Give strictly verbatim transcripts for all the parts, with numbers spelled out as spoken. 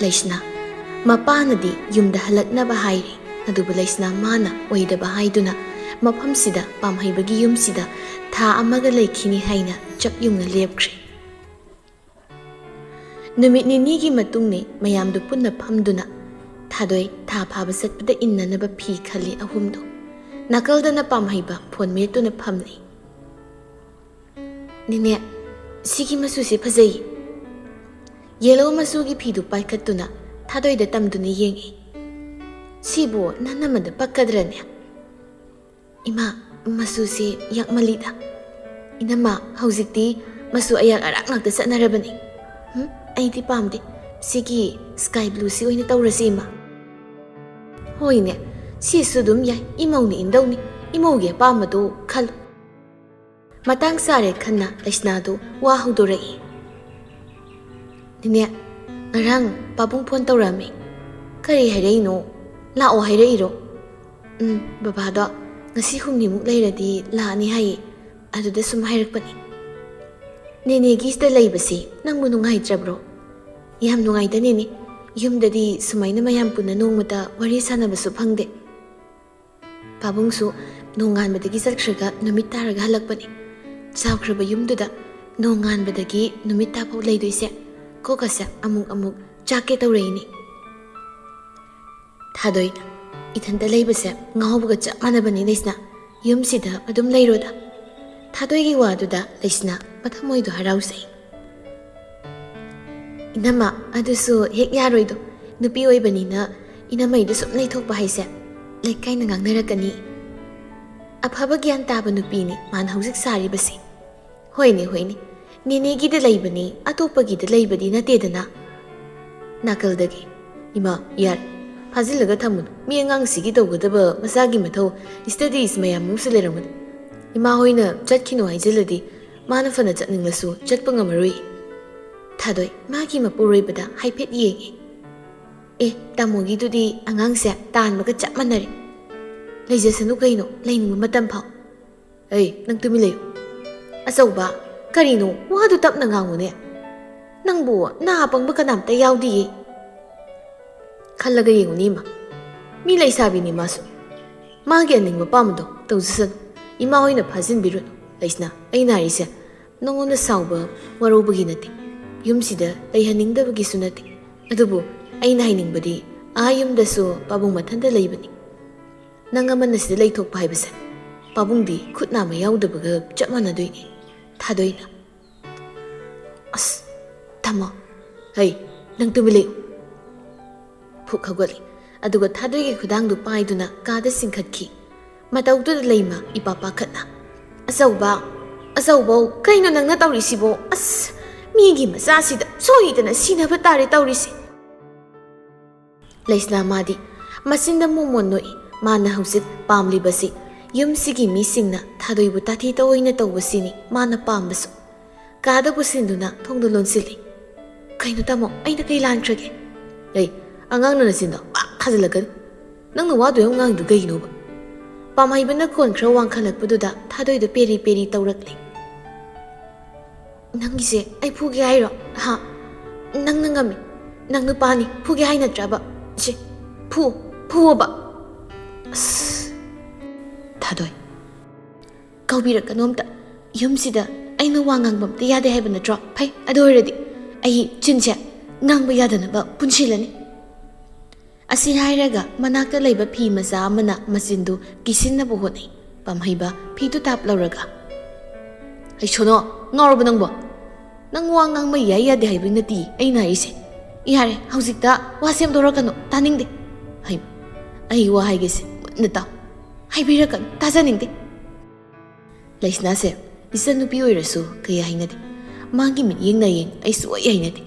ꯂꯩꯁꯅꯥ, ꯃꯄꯥꯅꯗꯤ ꯌꯨꯝꯗ ꯍꯜꯂꯛꯅꯕ ꯍꯥꯏꯔꯤ, ꯑꯗꯨꯕꯨ ꯂꯩꯁꯅꯥ ꯃꯥꯅ ꯑꯣꯏꯗꯕ ꯍꯥꯏꯗꯨꯅ ꯃꯐꯝꯁꯤꯗ, ꯄꯥꯝꯍꯩꯕꯒꯤ ꯌꯨꯝꯁꯤꯗ ꯊꯥ ꯑꯃꯒ ꯂꯩꯈꯤꯅꯤ ꯍꯥꯏꯅ ꯆꯞ ꯌꯨꯡꯅ ꯂꯦꯞꯈ꯭ꯔꯦ꯫ ꯅꯨꯃꯤꯠ ꯅꯤꯅꯤꯒꯤ ꯃꯇꯨꯡꯅꯤ, ꯃꯌꯥꯝꯗꯨ ꯄꯨꯟꯅ ꯐꯝꯗꯨꯅ ꯊꯥꯗꯣꯏ ꯊꯥ ꯐꯥꯕ ꯆꯠꯄꯗ ꯏꯟꯅꯅꯕ ꯐꯤ ꯈꯜꯂꯤ ꯑꯍꯨꯝꯗꯨ꯫ ꯅꯥꯀꯜꯗꯅ ꯄꯥꯝꯍꯩꯕ ꯐꯣꯟ ꯃꯦꯠꯇꯨꯅ ꯐꯝꯂꯤ꯫ "ꯅꯦꯅꯦ, ꯁꯤꯒꯤ ꯃꯆꯨꯁꯦ ꯐꯖꯩ꯫" ꯌꯦꯂꯣ ꯃꯆꯨꯒꯤ ꯐꯤꯗꯨ ꯄꯥꯏꯈꯠꯇꯨꯅ ꯊꯥꯗꯣꯏꯗ ꯇꯝꯗꯨꯅ ꯌꯦꯡꯉꯤ꯫ "ꯁꯤꯕꯨ ꯅꯅꯝꯃꯗ ꯄꯛꯀꯗ꯭ꯔꯅꯦ?" "ꯏꯃꯥ, ꯃꯆꯨꯁꯦ ꯌꯥꯛꯃꯜꯂꯤꯗ꯫" "ꯏꯅꯝꯃ, ꯍꯧꯖꯤꯛꯇꯤ ꯃꯆꯨ ꯑꯌꯥꯛ ꯑꯔꯥꯛ ꯉꯥꯛꯇ ꯆꯠꯅꯔꯕꯅꯤ꯫" "ꯍꯨꯝ, ꯑꯩꯗꯤ ꯄꯥꯝꯗꯦ꯫ ꯁꯤꯒꯤ ꯁ꯭ꯀꯥꯏ ꯕ꯭ꯂꯨꯁꯤ ꯑꯣꯏꯅ ꯇꯧꯔꯁꯤ, ꯏꯃꯥ꯫" "ꯍꯣꯏꯅꯦ, ꯁꯤꯁꯨ ꯑꯗꯨꯝ ꯌꯥꯏ꯫ ꯏꯃꯧꯅ ꯏꯟꯗꯧꯅꯤ꯫ ꯏꯃꯧꯒꯤ ꯑꯄꯥꯝꯕꯗꯣ ꯈꯜꯂꯨ꯫" ꯃꯇꯥꯡ ꯆꯥꯔꯦ ꯈꯟꯅ ꯂꯩꯁꯅꯥꯗꯨ ꯋꯥ ꯍꯧꯗꯣꯔꯛꯏ꯫ "ꯅꯦꯅꯦ, ꯉꯔꯥꯡ ꯄꯥꯕꯨꯡ ꯐꯣꯟ ꯇꯧꯔꯛꯑꯝꯃꯤ꯫" "ꯀꯔꯤ ꯍꯥꯏꯔꯛꯏꯅꯣ? ꯂꯥꯛꯑꯣ ꯍꯥꯏꯔꯛꯏꯔꯣ?" "ꯎꯝ, ꯕꯕꯥꯗꯣ ꯉꯁꯤ ꯍꯨꯝꯅꯤꯃꯨꯛ ꯂꯩꯔꯗꯤ ꯂꯥꯛꯑꯅꯤ ꯍꯥꯏꯌꯦ꯫ ꯑꯗꯨꯗ ꯁꯨꯝ ꯍꯥꯏꯔꯛꯄꯅꯤ꯫" "ꯅꯦꯅꯦꯒꯤꯁꯤꯗ ꯂꯩꯕꯁꯤ ꯅꯪꯕꯨ ꯅꯨꯡꯉꯥꯏꯇ꯭ꯔꯕ꯭ꯔꯣ?" "ꯌꯥꯝ ꯅꯨꯡꯉꯥꯏꯗ ꯅꯦꯅꯦ꯫ ꯌꯨꯝꯗꯗꯤ ꯁꯨꯃꯥꯏꯅ ꯃꯌꯥꯝ ꯄꯨꯟꯅ ꯅꯣꯡꯃꯇ ꯋꯥꯔꯤ ꯁꯥꯟꯅꯕꯁꯨ ꯐꯪꯗꯦ꯫" ꯄꯥꯕꯨꯡꯁꯨ ꯅꯣꯡꯉꯥꯟꯕꯗꯒꯤ ꯆꯠꯈ꯭ꯔꯒ ꯅꯨꯃꯤꯠ ꯇꯥꯔꯒ ꯍꯜꯂꯛꯄꯅꯤ꯫ ꯆꯥꯎꯈ꯭ꯔꯕ ꯌꯨꯝꯗꯨꯗ ꯅꯣꯡꯉꯥꯟꯕꯗꯒꯤ ꯅꯨꯃꯤꯠ ꯇꯥꯐꯥꯎ ꯂꯩꯗꯣꯏꯁꯦ ꯀꯣꯛꯀꯁꯦ ꯑꯃꯨꯛ ꯑꯃꯨꯛ ꯆꯥꯛꯀꯦ ꯇꯧꯔꯛꯏꯅꯤ꯫ ꯊꯥꯗꯣꯏ, ꯏꯊꯟꯇ ꯂꯩꯕꯁꯦ ꯉꯥꯎꯕꯒ ꯆꯞ ꯃꯥꯟꯅꯕꯅꯤ ꯂꯩꯁꯅꯥ꯫ ꯌꯨꯝꯁꯤꯗ ꯑꯗꯨꯝ ꯂꯩꯔꯣꯗ꯫ ꯊꯥꯗꯣꯏꯒꯤ ꯋꯥꯗꯨꯗ ꯂꯩꯁꯅꯥ ꯃꯊꯃꯣꯏꯗꯣ ꯍꯔꯥꯎꯖꯩ꯫ "ꯏꯅꯝꯃ, ꯑꯗꯨꯁꯨ ꯍꯦꯛ ꯌꯥꯔꯣꯏꯗꯣ꯫ ꯅꯨꯄꯤ ꯑꯣꯏꯕꯅꯤꯅ ꯏꯅꯝꯃꯩꯗ ꯁꯨꯝ ꯂꯩꯊꯣꯛꯄ ꯍꯥꯏꯁꯦ ꯂꯩꯀꯥꯏꯅ ꯉꯥꯡꯅꯔꯛꯀꯅꯤ꯫" "ꯑꯐꯕ ꯒ꯭ꯌꯥꯟ ꯇꯥꯕ ꯅꯨꯄꯤꯅꯤ ꯃꯥꯅ ꯍꯧꯖꯤꯛ ꯁꯥꯔꯤꯕꯁꯤ꯫" "ꯍꯣꯏꯅꯦ, ꯍꯣꯏꯅꯦ, ꯅꯦꯅꯦꯒꯤꯗ ꯂꯩꯕꯅꯤ, ꯑꯇꯣꯞꯄꯒꯤꯗ ꯂꯩꯕꯗꯤ ꯅꯠꯇꯦꯗꯅ꯫" ꯅꯥꯀꯜꯗꯒꯤ, "ꯏꯃꯥ, ꯌꯥꯔꯦ, ꯐꯥꯖꯤꯜꯂꯒ ꯊꯝꯃꯨꯅꯨ꯫ ꯃꯤ ꯑꯉꯥꯡꯁꯤꯒꯤ ꯇꯧꯒꯗꯕ ꯃꯆꯥꯒꯤ ꯃꯊꯧ, ꯁ꯭ꯇꯗꯤꯁ ꯃꯌꯥꯝ ꯑꯃꯁꯨ ꯂꯩꯔꯝꯒꯅꯤ꯫ ꯏꯃꯥ ꯍꯣꯏꯅ ꯆꯠꯈꯤꯅꯨ ꯍꯥꯏꯖꯤꯜꯂꯗꯤ ꯃꯥꯅ ꯐꯅ ꯆꯠꯅꯤꯡꯂꯁꯨ ꯆꯠꯄ ꯉꯝꯃꯔꯣꯏ꯫" ꯊꯥꯗꯣꯏ ꯃꯥꯒꯤ ꯃꯄꯨꯔꯣꯏꯕꯗ ꯍꯥꯏꯐꯦꯠ ꯌꯦꯡꯉꯤ꯫ "ꯑꯦ, ꯇꯥꯃꯣꯒꯤꯗꯨꯗꯤ ꯑꯉꯥꯡꯁꯦ ꯇꯥꯟꯕꯒ ꯆꯞ ꯃꯥꯟꯅꯔꯦ꯫ ꯂꯩꯖꯁꯅꯨ ꯀꯩꯅꯣ, ꯂꯩꯅꯤꯡꯕ ꯃꯇꯝ ꯐꯥꯎ꯫" "ꯑꯩ, ꯅꯪ ꯇꯨꯃꯤꯟ ꯂꯩꯌꯨ꯫" "ꯑꯆꯧꯕ, ꯀꯔꯤꯅꯣ? ꯋꯥꯗꯨ ꯇꯞꯅ ꯉꯥꯡꯉꯨꯅꯦ꯫ ꯅꯪꯕꯨ ꯅꯥ ꯄꯪꯕ ꯀꯅꯥꯝꯇ ꯌꯥꯎꯗꯤꯌꯦ꯫" ꯈꯜꯂꯒ ꯌꯦꯡꯉꯨꯅꯦ ꯏꯃꯥ꯫ ꯃꯤ ꯂꯩꯁꯥꯕꯤꯅꯤ ꯃꯥꯁꯨ꯫ ꯃꯥꯒꯤ ꯑꯅꯤꯡꯕ ꯄꯥꯝꯕꯗꯣ ꯇꯧꯖꯁꯅꯨ꯫ ꯏꯃꯥ ꯍꯣꯏꯅ ꯐꯥꯖꯤꯟꯕꯤꯔꯨꯅꯨ꯫ ꯂꯩꯁꯅꯥ, ꯑꯩꯅ ꯍꯥꯏꯔꯤꯁꯦ ꯅꯉꯣꯟꯗ ꯁꯥꯎꯕ, ꯋꯥꯔꯧꯕꯒꯤ ꯅꯠꯇꯦ꯫ ꯌꯨꯝꯁꯤꯗ ꯂꯩꯍꯟꯅꯤꯡꯗꯕꯒꯤꯁꯨ ꯅꯠꯇꯦ꯫ ꯑꯗꯨꯕꯨ ꯑꯩꯅ ꯍꯥꯏꯅꯤꯡꯕꯗꯤ ꯑꯥ ꯌꯨꯝꯗꯁꯨ ꯄꯥꯕꯨꯡ ꯃꯊꯟꯇ ꯂꯩꯕꯅꯤ꯫ ꯅꯪ ꯑꯃꯅ ꯁꯤꯗ ꯂꯩꯊꯣꯛꯄ ꯍꯥꯏꯕꯁꯦ ꯄꯥꯕꯨꯡꯗꯤ ꯈꯨꯠ ꯅꯥꯝꯃ ꯌꯥꯎꯗꯕꯒ ꯆꯞ ꯃꯥꯟꯅꯗꯣꯏꯅꯤ꯫ ꯊꯥꯗꯣꯏꯅ, "ꯑꯁ, ꯇꯥꯃꯣ, ꯍꯩ, ꯅꯪ ꯇꯨꯃꯤꯟ ꯂꯩꯌꯨ꯫" ꯐꯨꯛ ꯍꯧꯒꯠꯂꯤ꯫ ꯑꯗꯨꯒ ꯊꯥꯗꯣꯏꯒꯤ ꯈꯨꯗꯥꯡꯗꯨ ꯄꯥꯏꯗꯨꯅ ꯀꯥꯗ ꯆꯤꯡꯈꯠꯈꯤ꯫ ꯃꯇꯧꯗꯨꯗ ꯂꯩꯃ ꯏꯄꯥ ꯄꯥꯈꯠꯅ, "ꯑꯆꯧꯕ, ꯑꯆꯧꯕꯧ, ꯀꯩꯅꯣ ꯅꯪꯅ ꯇꯧꯔꯤꯁꯤꯕꯣ? ꯑꯁ, ꯃꯤꯒꯤ ꯃꯆꯥꯁꯤꯗ ꯁꯣꯏꯗꯅ ꯁꯤꯅꯕ ꯇꯥꯔꯦ ꯇꯧꯔꯤꯁꯦ꯫" ꯂꯩꯁꯅꯥ ꯃꯥꯗꯤ ꯃꯆꯤꯟꯗ ꯃꯣꯃꯣꯟ ꯅꯣꯛꯏ꯫ ꯃꯥꯅ ꯍꯧꯖꯤꯛ ꯄꯥꯝꯂꯤꯕꯁꯤ ꯌꯨꯝꯁꯤꯒꯤ ꯃꯤꯁꯤꯡꯅ ꯊꯥꯗꯣꯏꯕꯨ ꯇꯥꯊꯤ ꯇꯧꯑꯣꯏꯅ ꯇꯧꯕꯁꯤꯅꯤ ꯃꯥꯅ ꯄꯥꯝꯕꯁꯨ꯫ ꯀꯥꯗ ꯄꯨꯁꯤꯟꯗꯨꯅ ꯊꯣꯡꯗꯨ ꯂꯣꯟꯁꯤꯜꯂꯤ꯫ "ꯀꯩꯅꯣ ꯇꯥꯃꯣ, ꯑꯩꯅ ꯀꯩ ꯂꯥꯟꯈ꯭ꯔꯒꯦ?" "ꯑꯩ, ꯑꯉꯥꯡꯅ ꯅꯆꯤꯟꯗꯣ ꯄꯥꯛ ꯊꯥꯖꯤꯜꯂꯛꯀꯅꯨ꯫ ꯅꯪꯅ ꯋꯥꯗꯨ ꯌꯥꯝ ꯉꯥꯡꯉꯤꯗꯨ ꯀꯩꯒꯤꯅꯣꯕ?" ꯄꯥꯝꯍꯩꯕꯅ ꯈꯣꯟ ꯈꯔ ꯋꯥꯡꯈꯠꯂꯛꯄꯗꯨꯗ ꯊꯥꯗꯣꯏꯗꯣ ꯄꯦꯔꯤ ꯄꯦꯔꯤ ꯇꯧꯔꯛꯂꯤ꯫ "ꯅꯪꯒꯤꯁꯦ ꯑꯩ ꯐꯨꯒꯦ ꯍꯥꯏꯔꯣ? ꯍꯥ? ꯅꯪꯅ ꯉꯝꯃꯤ꯫ ꯅꯪ ꯅꯨꯄꯥꯅꯤ, ꯐꯨꯒꯦ ꯍꯥꯏ ꯅꯠꯇ꯭ꯔꯕ? ꯁꯦ, ꯐꯨ, ꯐꯨꯑꯣꯕ꯫" ꯑꯁ, ꯊꯥꯗꯣꯏ, ꯀꯧꯕꯤꯔꯛꯀꯅꯣ ꯑꯝꯇ꯫ ꯌꯨꯝꯁꯤꯗ ꯑꯩꯅ ꯋꯥ ꯉꯥꯡꯕ ꯑꯝꯇ ꯌꯥꯗꯦ ꯍꯥꯏꯕ ꯅꯠꯇ꯭ꯔꯣ? ꯐꯩ, ꯑꯗꯨ ꯑꯣꯏꯔꯗꯤ ꯑꯩ ꯆꯤꯟꯁꯦ ꯉꯥꯡꯕ ꯌꯥꯗꯅꯕ ꯄꯨꯟꯁꯤꯜꯂꯅꯤ꯫ ꯑꯁꯤ ꯍꯥꯏꯔꯒ ꯃꯅꯥꯛꯇ ꯂꯩꯕ ꯐꯤ ꯃꯆꯥ ꯑꯃꯅ ꯃꯆꯤꯟꯗꯨ ꯀꯤꯁꯤꯟꯅꯕ ꯍꯣꯠꯅꯩ꯫ ꯄꯥꯝꯍꯩꯕ ꯐꯤꯗꯨ ꯇꯥꯞ ꯂꯧꯔꯒ, "ꯑꯩ ꯁꯣꯅꯣ, ꯉꯥꯎꯔꯕ ꯅꯪꯕꯣ? ꯅꯪ ꯋꯥ ꯉꯥꯡꯕ ꯌꯥꯏ ꯌꯥꯗꯦ ꯍꯥꯏꯕ ꯅꯠꯇꯦ ꯑꯩꯅ ꯍꯥꯏꯔꯤꯁꯦ꯫ ꯌꯥꯔꯦ, ꯍꯧꯖꯤꯛꯇ ꯋꯥ ꯁꯦꯝꯗꯣꯔꯛꯀꯅꯨ, ꯇꯥꯅꯤꯡꯗꯦ꯫ ꯍꯩꯃ, ꯑꯩ ꯋꯥ ꯍꯥꯏꯒꯦꯁꯦ ꯃꯨꯟꯅ ꯇꯥꯎ꯫ ꯍꯥꯏꯕꯤꯔꯛꯀꯅꯨ, ꯇꯥꯖꯅꯤꯡꯗꯦ꯫" ꯂꯩꯁꯅꯥꯁꯦ ꯏꯆꯟꯅꯨꯄꯤ ꯑꯣꯏꯔꯁꯨ ꯀꯌꯥ ꯍꯩꯅꯗꯦ꯫ ꯃꯥꯒꯤ ꯃꯤꯠꯌꯦꯡ ꯅꯥꯌꯦꯡ ꯑꯩ ꯁꯨꯛꯍꯩ ꯍꯩꯅꯗꯦ꯫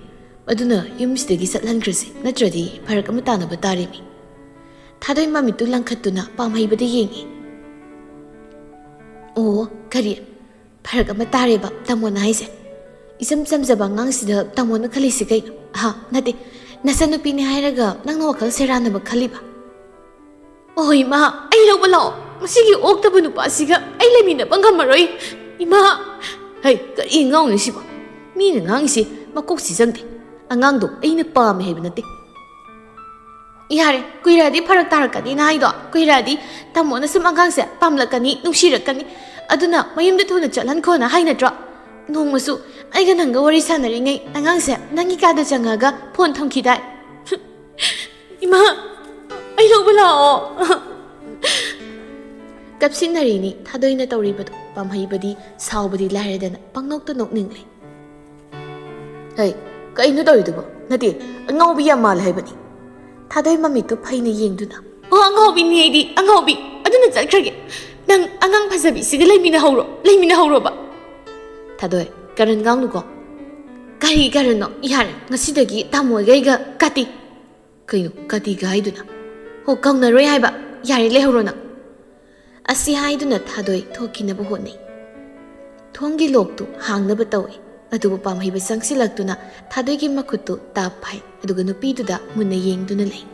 ꯑꯗꯨꯅ ꯌꯨꯝꯁꯤꯗꯒꯤ ꯆꯠꯍꯟꯈ꯭ꯔꯁꯤ, ꯅꯠꯇ꯭ꯔꯗꯤ ꯐꯔꯛ ꯑꯃ ꯇꯥꯅꯕ ꯇꯥꯔꯦꯃꯤ꯫ ꯊꯥꯗꯣꯏ ꯃꯃꯤꯠꯇꯨ ꯂꯪꯈꯠꯇꯨꯅ ꯄꯥꯝꯍꯩꯕꯗ ꯌꯦꯡꯉꯤ꯫ "ꯑꯣ, ꯀꯔꯤ? ꯐꯔꯛ ꯑꯃ ꯇꯥꯔꯦꯕ ꯇꯥꯃꯣꯅ ꯍꯥꯏꯁꯦ? ꯏꯆꯝ ꯆꯝꯖꯕ ꯑꯉꯥꯡꯁꯤꯗ ꯇꯥꯃꯣꯅ ꯈꯜꯂꯤꯁꯤ ꯀꯩꯅꯣ? ꯑꯍꯥ, ꯅꯠꯇꯦ, ꯅꯆꯟꯅꯨꯄꯤꯅꯦ ꯍꯥꯏꯔꯒ ꯅꯪꯅ ꯋꯥꯈꯜ ꯁꯦꯔꯥꯟꯅꯕ ꯈꯜꯂꯤꯕ?" "ꯑꯣ ꯏꯃꯥ, ꯑꯩ ꯂꯧꯕ ꯂꯥꯛꯑꯣ꯫ ꯃꯁꯤꯒꯤ ꯑꯣꯛꯇꯕ ꯅꯨꯄꯥꯁꯤꯒ ꯑꯩ ꯂꯩꯃꯤꯟꯅꯕ ꯉꯝꯃꯔꯣꯏ꯫ ꯏꯃꯥ!" "ꯍꯩ, ꯀꯔꯤ ꯑꯉꯥꯡꯅꯣ ꯁꯤꯕꯣ? ꯃꯤꯅ ꯉꯥꯡꯉꯤꯁꯤ ꯃꯀꯣꯛꯁꯤ ꯆꯪꯗꯦ꯫ ꯑꯉꯥꯡꯗꯣ ꯑꯩꯅ ꯄꯥꯝꯃꯦ ꯍꯥꯏꯕ ꯅꯠꯇꯦ꯫" ꯌꯥꯔꯦ, ꯀꯨꯏꯔꯛꯑꯗꯤ ꯐꯔꯛ ꯇꯥꯔꯛꯀꯅꯤꯅ ꯍꯥꯏꯗꯣ꯫ ꯀꯨꯏꯔꯛꯑꯗꯤ ꯇꯥꯃꯣꯅ ꯁꯨꯝ ꯑꯉꯥꯡꯁꯦ ꯄꯥꯝꯂꯛꯀꯅꯤ, ꯅꯨꯡꯁꯤꯔꯛꯀꯅꯤ, ꯑꯗꯨꯅ ꯃꯌꯨꯝꯗ ꯊꯨꯅ ꯆꯠꯍꯟꯈꯣꯅ ꯍꯥꯏ ꯅꯠꯇ꯭ꯔꯣ? ꯅꯣꯡꯃꯁꯨ ꯑꯩꯒ ꯅꯪꯒ ꯋꯥꯔꯤ ꯁꯥꯟꯅꯔꯤꯉꯩ ꯑꯉꯥꯡꯁꯦ ꯅꯪꯒꯤ ꯀꯥꯗ ꯆꯪꯉꯒ ꯐꯣꯟ ꯊꯝꯈꯤꯗꯥꯏ? ꯏꯃꯥ, ꯑꯩ ꯂꯧꯕ ꯂꯥꯛꯑꯣ꯫ ꯀꯞꯁꯤꯟꯅꯔꯤꯅꯤ ꯊꯥꯗꯣꯏꯅ ꯇꯧꯔꯤꯕꯗꯣ꯫ ꯄꯥꯝꯍꯩꯕꯗꯤ ꯁꯥꯎꯕꯗꯤ ꯂꯥꯏꯔꯗꯅ ꯄꯪꯅꯣꯛꯇ ꯅꯣꯛꯅꯤꯡꯂꯦ꯫ ꯍꯩ, ꯀꯩꯅꯣ ꯇꯧꯔꯤꯗꯨꯕꯣ? ꯅꯠꯇꯦ, ꯑꯉꯥꯎꯕꯤ ꯌꯥꯝ ꯃꯥꯜꯂꯦ ꯍꯥꯏꯕꯅꯤ꯫ ꯊꯥꯗꯣꯏ ꯃꯃꯤꯠꯇꯨ ꯐꯩꯅ ꯌꯦꯡꯗꯨꯅ, "ꯑꯣ, ꯑꯉꯥꯎꯕꯤꯅꯤ ꯑꯩꯗꯤ, ꯑꯉꯥꯎꯕꯤ꯫ ꯑꯗꯨꯅ ꯆꯠꯈ꯭ꯔꯒꯦ꯫ ꯅꯪ ꯑꯉꯥꯡ ꯐꯖꯕꯤꯁꯤꯒ ꯂꯩꯃꯤꯟꯅꯍꯧꯔꯣ, ꯂꯩꯃꯤꯟꯅꯍꯧꯔꯣꯕ꯫" ꯊꯥꯗꯣꯏ, ꯀꯔꯟ ꯉꯥꯡꯅꯨꯀꯣ꯫ "ꯀꯔꯤ ꯀꯔꯟꯅꯣ? ꯌꯥꯔꯦ, ꯉꯁꯤꯗꯒꯤ ꯇꯥꯃꯣꯒ ꯑꯩꯒ ꯀꯥꯇꯤ꯫" "ꯀꯩꯅꯣ ꯀꯥꯇꯤꯒ ꯍꯥꯏꯗꯨꯅ?" "ꯍꯣ, ꯀꯧꯅꯔꯣꯏ ꯍꯥꯏꯕ꯫ ꯌꯥꯔꯦ, ꯂꯩꯍꯧꯔꯣ ꯅꯪ꯫" ꯑꯁꯤ ꯍꯥꯏꯗꯨꯅ ꯊꯥꯗꯣꯏ ꯊꯣꯛꯈꯤꯅꯕ ꯍꯣꯠꯅꯩ꯫ ꯊꯣꯡꯒꯤ ꯂꯣꯛꯇꯨ ꯍꯥꯡꯅꯕ ꯇꯧꯏ, ꯑꯗꯨꯕꯨ ꯄꯥꯝꯍꯩꯕ ꯆꯪꯁꯤꯜꯂꯛꯇꯨꯅ ꯊꯥꯗꯣꯏꯒꯤ ꯃꯈꯨꯠꯇꯨ ꯇꯥꯞ ꯐꯥꯏ, ꯑꯗꯨꯒ ꯅꯨꯄꯤꯗꯨꯗ ꯃꯨꯟꯅ ꯌꯦꯡꯗꯨꯅ ꯂꯩ꯫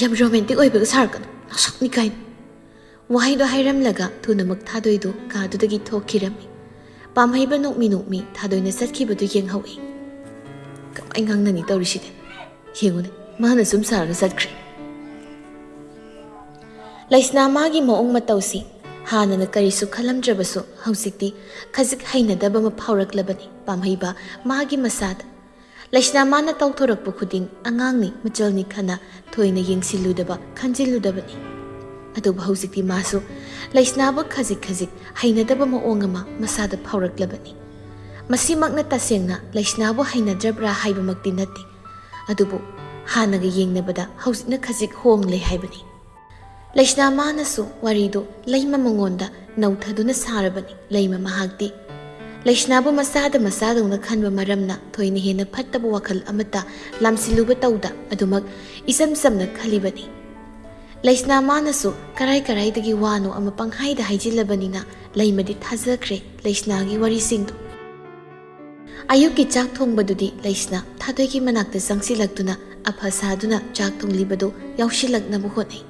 "ꯌꯥꯝ ꯔꯣꯃꯦꯟꯇꯤꯛ ꯑꯣꯏꯕꯒ ꯁꯥꯔꯛꯀꯅꯨ, ꯅꯁꯛꯅꯤ ꯀꯥꯏꯅ꯫" ꯋꯥꯍꯩꯗꯣ ꯍꯥꯏꯔꯝꯂꯒ ꯊꯨꯅꯃꯛ ꯊꯥꯗꯣꯏꯗꯨ ꯀꯥꯗꯨꯗꯒꯤ ꯊꯣꯛꯈꯤꯔꯝꯃꯤ꯫ ꯄꯥꯝꯍꯩꯕ ꯅꯣꯛꯃꯤ ꯅꯣꯛꯃꯤ ꯊꯥꯗꯣꯏꯅ ꯆꯠꯈꯤꯕꯗꯨ ꯌꯦꯡꯍꯧꯏ꯫ "ꯀꯃꯥꯏ ꯉꯥꯡꯅꯅꯤ ꯇꯧꯔꯤꯁꯤꯗꯤ? ꯌꯦꯡꯉꯨꯅꯦ, ꯃꯥꯅ ꯁꯨꯝ ꯁꯥꯔꯒ ꯆꯠꯈ꯭ꯔꯦ꯫" ꯂꯩꯁꯅꯥ ꯃꯥꯒꯤ ꯃꯑꯣꯡ ꯃꯇꯧꯁꯤ ꯍꯥꯟꯅꯅ ꯀꯔꯤꯁꯨ ꯈꯜꯂꯝꯗ꯭ꯔꯕꯁꯨ ꯍꯧꯖꯤꯛꯇꯤ ꯈꯖꯤꯛ ꯍꯩꯅꯗꯕ ꯑꯃ ꯐꯥꯎꯔꯛꯂꯕꯅꯤ ꯄꯥꯝꯍꯩꯕ ꯃꯥꯒꯤ ꯃꯁꯥꯗ꯫ ꯂꯩꯁꯅꯥ ꯃꯥꯅ ꯇꯧꯊꯣꯔꯛꯄ ꯈꯨꯗꯤꯡ ꯑꯉꯥꯡꯅꯤ, ꯃꯆꯜꯅꯤ ꯈꯟꯅ ꯊꯣꯏꯅ ꯌꯦꯡꯁꯤꯜꯂꯨꯗꯕ, ꯈꯟꯖꯤꯜꯂꯨꯗꯕꯅꯤ꯫ ꯑꯗꯨꯕꯨ ꯍꯧꯖꯤꯛꯇꯤ ꯃꯥꯁꯨ ꯂꯩꯁꯅꯥꯕꯨ ꯈꯖꯤꯛ ꯈꯖꯤꯛ ꯍꯩꯅꯗꯕ ꯃꯑꯣꯡ ꯑꯃ ꯃꯁꯥꯗ ꯐꯥꯎꯔꯛꯂꯕꯅꯤ꯫ ꯃꯁꯤꯃꯛꯅ ꯇꯁꯦꯡꯅ ꯂꯩꯁꯅꯥꯕꯨ ꯍꯩꯅꯗ꯭ꯔꯕ꯭ꯔꯥ ꯍꯥꯏꯕꯃꯛꯇꯤ ꯅꯠꯇꯦ, ꯑꯗꯨꯕꯨ ꯍꯥꯟꯅꯒ ꯌꯦꯡꯅꯕꯗ ꯍꯧꯖꯤꯛꯅ ꯈꯖꯤꯛ ꯍꯣꯡꯂꯦ ꯍꯥꯏꯕꯅꯤ꯫ ꯂꯩꯁꯅꯥ ꯃꯥꯅꯁꯨ ꯋꯥꯔꯤꯗꯨ ꯂꯩꯃ ꯃꯉꯣꯟꯗ ꯅꯧꯊꯗꯨꯅ ꯁꯥꯔꯕꯅꯤ꯫ ꯂꯩꯃ ꯃꯍꯥꯛꯇꯤ ꯂꯩꯁꯅꯥꯕꯨ ꯃꯆꯥꯗ ꯃꯆꯥꯗꯧꯅ ꯈꯟꯕ ꯃꯔꯝꯅ ꯊꯣꯏꯅ ꯍꯦꯟꯅ ꯐꯠꯇꯕ ꯋꯥꯈꯜ ꯑꯃꯠꯇ ꯂꯥꯝꯁꯤꯜꯂꯨꯕ ꯇꯧꯗ ꯑꯗꯨꯃꯛ ꯏꯆꯝ ꯆꯝꯅ ꯈꯜꯂꯤꯕꯅꯤ꯫ ꯂꯩꯁꯅꯥ ꯃꯥꯅꯁꯨ ꯀꯔꯥꯏ ꯀꯔꯥꯏꯗꯒꯤ ꯋꯥꯅꯣ ꯑꯃ ꯄꯪꯍꯥꯏꯗ ꯍꯥꯏꯖꯤꯜꯂꯕꯅꯤꯅ ꯂꯩꯃꯗꯤ ꯊꯥꯖꯈ꯭ꯔꯦ ꯂꯩꯁꯅꯥꯒꯤ ꯋꯥꯔꯤꯁꯤꯡꯗꯨ꯫ ꯑꯌꯨꯛꯀꯤ ꯆꯥꯛ ꯊꯣꯡꯕꯗꯨꯗꯤ ꯂꯩꯁꯅꯥ ꯊꯥꯗꯣꯏꯒꯤ ꯃꯅꯥꯛꯇ ꯆꯪꯁꯤꯜꯂꯛꯇꯨꯅ ꯑꯐ ꯁꯥꯗꯨꯅ ꯆꯥꯛ ꯊꯣꯡꯂꯤꯕꯗꯨ ꯌꯥꯎꯁꯤꯜꯂꯛꯅꯕ ꯍꯣꯠꯅꯩ꯫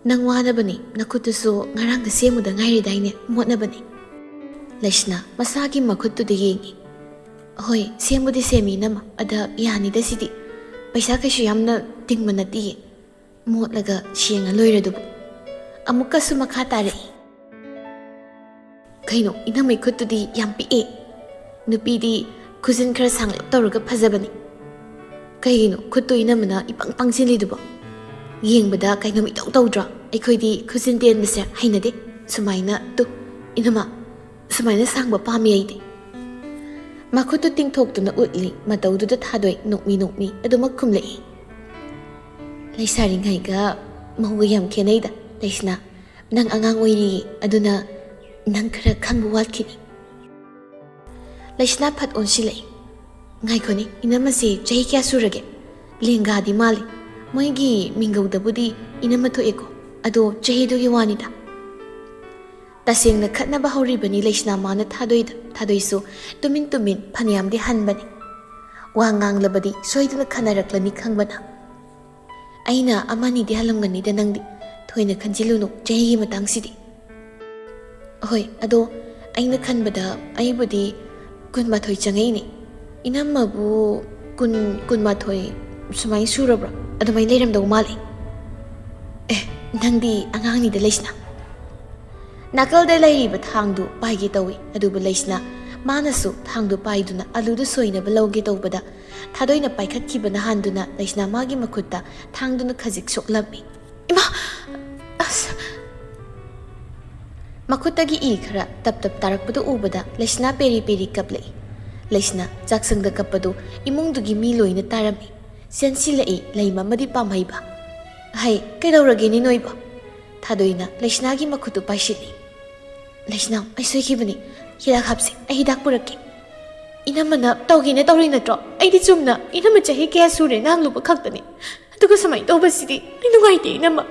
"ꯅꯪ ꯋꯥꯅꯕꯅꯤ, ꯅꯈꯨꯠꯇꯨꯁꯨ ꯉꯔꯥꯡꯗ ꯁꯦꯝꯃꯨꯗ ꯉꯥꯏꯔꯤꯗꯥꯏꯅꯦ, ꯃꯣꯠꯅꯕꯅꯤ꯫" ꯂꯩꯁꯅꯥ ꯃꯁꯥꯒꯤ ꯃꯈꯨꯠꯇꯨꯗ ꯌꯦꯡꯏ꯫ "ꯍꯣꯏ, ꯁꯦꯝꯕꯨꯗꯤ ꯁꯦꯝꯃꯤ, ꯏꯅꯝꯃ꯫ ꯑꯗ ꯌꯥꯅꯤꯗ ꯁꯤꯗꯤ꯫ ꯄꯩꯁꯥ ꯀꯩꯁꯨ ꯌꯥꯝꯅ ꯇꯤꯡꯕ ꯅꯠꯇꯤꯌꯦ꯫ ꯃꯣꯠꯂꯒ ꯁꯦꯡꯉ ꯂꯣꯏꯔꯗꯨꯕꯨ꯫" ꯑꯃꯨꯛꯀꯁꯨ ꯃꯈꯥ ꯇꯥꯔꯛꯏ꯫ "ꯀꯩꯅꯣ, ꯏꯅꯝꯃꯩ ꯈꯨꯠꯇꯨꯗꯤ ꯌꯥꯝ ꯄꯤꯛꯑꯦ꯫ ꯅꯨꯄꯤꯗꯤ ꯈꯨꯖꯤꯟ ꯈꯔ ꯁꯥꯡꯂꯞ ꯇꯧꯔꯒ ꯐꯖꯕꯅꯤ꯫ ꯀꯩꯒꯤꯅꯣ ꯈꯨꯠꯇꯨ ꯏꯅꯝꯃꯅ ꯏꯄꯪ ꯄꯪꯁꯤꯜꯂꯤꯗꯨꯕꯣ? ꯌꯦꯡꯕꯗ ꯀꯩꯅꯣꯝ ꯏꯇꯧ ꯇꯧꯗ꯭ꯔꯣ? ꯑꯩꯈꯣꯏꯗꯤ ꯈꯨꯖꯤꯟ ꯇꯦꯟꯕꯁꯦ ꯍꯩꯅꯗꯦ꯫ ꯁꯨꯃꯥꯏꯅ ꯇꯨ, ꯏꯅꯝꯃ, ꯁꯨꯃꯥꯏꯅ ꯁꯥꯡꯕ ꯄꯥꯝꯃꯤ ꯑꯩꯗꯤ꯫" ꯃꯈꯨꯠꯇꯨ ꯇꯤꯡꯊꯣꯛꯇꯨꯅ ꯎꯠꯂꯤ꯫ ꯃꯇꯧꯗꯨꯗ ꯊꯥꯗꯣꯏ ꯅꯣꯛꯃꯤ ꯅꯣꯛꯃꯤ ꯑꯗꯨꯃꯛ ꯈꯨꯝꯂꯛꯏ꯫ "ꯂꯩꯁꯥꯔꯤꯉꯩꯒ ꯃꯧꯒ ꯌꯥꯝ ꯈꯦꯠꯅꯩꯗ, ꯂꯩꯁꯅꯥ꯫ ꯅꯪ ꯑꯉꯥꯡ ꯑꯣꯏꯔꯤꯌꯦ, ꯑꯗꯨꯅ ꯅꯪ ꯈꯔ ꯈꯪꯕ ꯋꯥꯠꯈꯤꯅꯤ꯫" ꯂꯩꯁꯅꯥ ꯐꯠ ꯑꯣꯟꯁꯤꯜꯂꯛꯏ꯫ "ꯉꯥꯏꯈꯣꯅꯦ, ꯏꯅꯝꯃꯁꯦ ꯆꯍꯤ ꯀꯌꯥ ꯁꯨꯔꯒꯦ? ꯂꯦꯡꯒꯥꯗꯤ ꯃꯥꯜꯂꯤ꯫ ꯃꯣꯏꯒꯤ ꯃꯤꯡꯒꯧꯗꯕꯨꯗꯤ ꯏꯅꯝꯃ ꯊꯣꯛꯑꯦꯀꯣ, ꯑꯗꯣ ꯆꯍꯤꯗꯨꯒꯤ ꯋꯥꯅꯤꯗ꯫" ꯇꯁꯦꯡꯅ ꯈꯠꯅꯕ ꯍꯧꯔꯤꯕꯅꯤ ꯂꯩꯁꯅꯥ ꯃꯥꯅ ꯊꯥꯗꯣꯏꯗ꯫ ꯊꯥꯗꯣꯏꯁꯨ ꯇꯨꯃꯤꯟ ꯇꯨꯃꯤꯟ ꯐꯅꯌꯥꯝꯗꯤ ꯍꯟꯕꯅꯤ꯫ ꯋꯥ ꯉꯥꯡꯂꯕꯗꯤ ꯁꯣꯏꯗꯅ ꯈꯟꯅꯔꯛꯂꯅꯤ ꯈꯪꯕꯅ꯫ "ꯑꯩꯅ ꯑꯃꯅꯤꯗꯤ ꯍꯜꯂꯝꯒꯅꯤꯗ ꯅꯪꯗꯤ꯫ ꯊꯣꯏꯅ ꯈꯟꯖꯤꯜꯂꯨꯅꯨ ꯆꯍꯤꯒꯤ ꯃꯇꯥꯡꯁꯤꯗꯤ꯫" "ꯍꯣꯏ, ꯑꯗꯣ ꯑꯩꯅ ꯈꯟꯕꯗ ꯑꯩꯕꯨꯗꯤ ꯀꯨꯟꯃꯥꯊꯣꯏ ꯆꯪꯉꯛꯏꯅꯦ꯫ ꯏꯅꯝꯃꯕꯨ ꯀꯨꯟ, ꯀꯨꯟꯃꯥꯊꯣꯏ ꯁꯨꯃꯥꯏꯅ ꯁꯨꯔꯕ꯭ꯔꯥ? ꯑꯗꯨꯃꯥꯏꯅ ꯂꯩꯔꯝꯗꯧ ꯃꯥꯜꯂꯦ꯫" "ꯑꯦ, ꯅꯪꯗꯤ ꯑꯉꯥꯡꯅꯤꯗ ꯂꯩꯁꯅꯥ꯫" ꯅꯥꯀꯜꯗ ꯂꯩꯔꯤꯕ ꯊꯥꯡꯗꯨ ꯄꯥꯏꯒꯦ ꯇꯧꯏ, ꯑꯗꯨꯕꯨ ꯂꯩꯁꯅꯥ ꯃꯥꯅꯁꯨ ꯊꯥꯡꯗꯨ ꯄꯥꯏꯗꯨꯅ ꯑꯂꯨꯗꯨ ꯁꯣꯏꯅꯕ ꯂꯧꯒꯦ ꯇꯧꯕꯗ, ꯊꯥꯗꯣꯏꯅ ꯄꯥꯏꯈꯠꯈꯤꯕꯅ ꯍꯥꯟꯗꯨꯅ ꯂꯩꯁꯅꯥ ꯃꯥꯒꯤ ꯃꯈꯨꯠꯇ ꯊꯥꯡꯗꯨꯅ ꯈꯖꯤꯛ ꯁꯣꯛꯂꯝꯃꯤ꯫ "ꯏꯃꯥ! ꯑꯁ!" ꯃꯈꯨꯠꯇꯒꯤ ꯏ ꯈꯔ ꯇꯞ ꯇꯞ ꯇꯥꯔꯛꯄꯗꯨ ꯎꯕꯗ ꯂꯩꯁꯅꯥ ꯄꯦꯔꯤ ꯄꯦꯔꯤ ꯀꯞꯂꯛꯏ꯫ ꯂꯩꯁꯅꯥ ꯆꯥꯛꯁꯪꯗ ꯀꯞꯄꯗꯨ ꯏꯃꯨꯡꯗꯨꯒꯤ ꯃꯤ ꯂꯣꯏꯅ ꯇꯥꯔꯝꯃꯤ꯫ ꯆꯦꯟꯁꯤꯜꯂꯛꯏ ꯂꯩꯃ ꯑꯃꯗꯤ ꯄꯥꯝꯍꯩꯕ꯫ "ꯍꯩ, ꯀꯩꯗꯧꯔꯒꯦꯅꯦ ꯅꯣꯏꯕꯣ?" ꯊꯥꯗꯣꯏꯅ ꯂꯩꯁꯅꯥꯒꯤ ꯃꯈꯨꯠꯇꯨ ꯄꯥꯏꯁꯤꯜꯂꯤ꯫ "ꯂꯩꯁꯅꯥ, ꯑꯩ ꯁꯣꯏꯈꯤꯕꯅꯤ꯫ ꯍꯤꯗꯥꯛ ꯍꯥꯞꯁꯤ, ꯑꯩ ꯍꯤꯗꯥꯛ ꯄꯨꯔꯛꯀꯦ꯫" "ꯏꯅꯝꯃꯅ ꯇꯧꯒꯦꯅ ꯇꯧꯔꯤ ꯅꯠꯇ꯭ꯔꯣ? ꯑꯩꯗꯤ ꯆꯨꯝꯅ ꯏꯅꯝꯃ ꯆꯍꯤ ꯀꯌꯥ ꯁꯨꯔꯦ ꯉꯥꯡꯂꯨꯕ ꯈꯛꯇꯅꯤ꯫ ꯑꯗꯨꯒ ꯁꯨꯃꯥꯏꯅ ꯇꯧꯕꯁꯤꯗꯤ ꯑꯩ ꯅꯨꯡꯉꯥꯏꯇꯦ ꯏꯅꯝꯃ꯫"